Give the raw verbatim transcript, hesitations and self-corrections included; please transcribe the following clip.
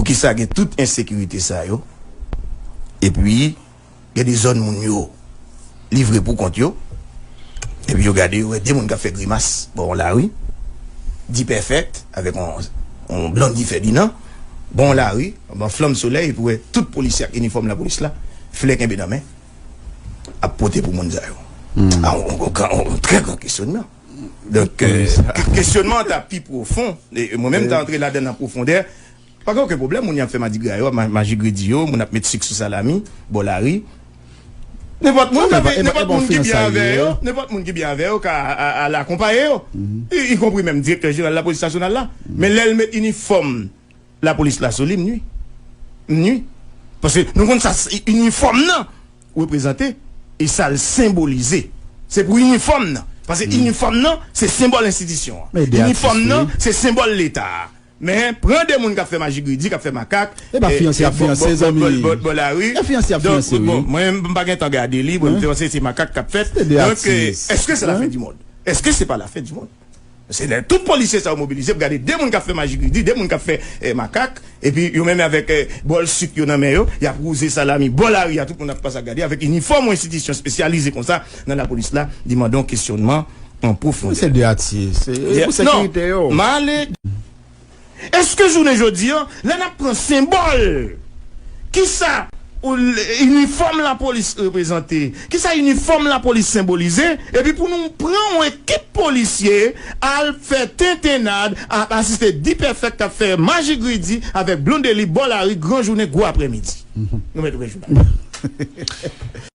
Poukisa gen tout ensekirite sa yo? Epi, gen de zòn moun yo livre pou kont yo. Epi yo gade, yo wè de moun k ap fè grimas bò yon lari. D-Perfect avèk yon, yon Blondy Ferdinand. Bò yon lari, anba flanm solèy, epi wè tout polisye ak inifòm lapolis la, flè kenbe nan men, ap pote pou moun sa yo. A, yon, yon gran, yon trè gran kesyonman. Donk, euh, ke- kesyonman an ta pi pwofon. E, e mwen menm, ta antre ladan nan pwofondè. Pa gen okenn pwoblèm, moun y ap fè madigra yo, ma- majigredi yo, moun ap met sik sou salami, bò lari. Nenpòt moun, nenpòt moun ki byen avè yo, nenpòt moun ki byen avè yo ka a- a- al akonpaye yo. I- ikonpri menm direktè jeneral lapolis nasyonal la. Men lè l met inifòm lapolis la sou li, m nwi. M nwi. Paske nou konn sa, inifòm nan reprezante e sa l senbolize. Se pou inifòm nan. Paske inifòm nan, se senbòl enstitisyon an. Inifòm nan, se senbòl Leta a. Men, pran de moun k ap fè majigredi, k ap fè makak, e pa fiyanse y ap fiyanse, zanmi. Bò lari. E fiyanse y ap fiyanse, wi. Bon, mwen, m pa gen tan gade li, bon, m te panse se makak k ap fèt. Donk, euh, èske se la fen di mond? Èske se pa la fen di mond? Se lè tout polisye sa yo mobilize pou gade de moun k ap fè majigredi, de moun k ap fè, eh, makak, epi yo menm avèk, eh, bòl sik yo nan men yo, y ap wouze salami bò lari a, tout moun ap pase ap gade, avèk inifòm yon enstitisyon espesyalize konsa nan lapolis la, li mande yon kesyonman an pwofondè. Se de atye, se pou sekirite yo. M ale. Èske jounen jodi a, lè n ap pran senbòl, kisa inifòm lapolis reprezante, kisa inifòm lapolis senbolize, epi pou nou pran yon ekip polisye al fè tentennad, ap asiste D-Perfect k ap fè majigredi avèk Blondedy bò lari gran jounen gwo aprèmidi? Nou mèt ouvè jounal.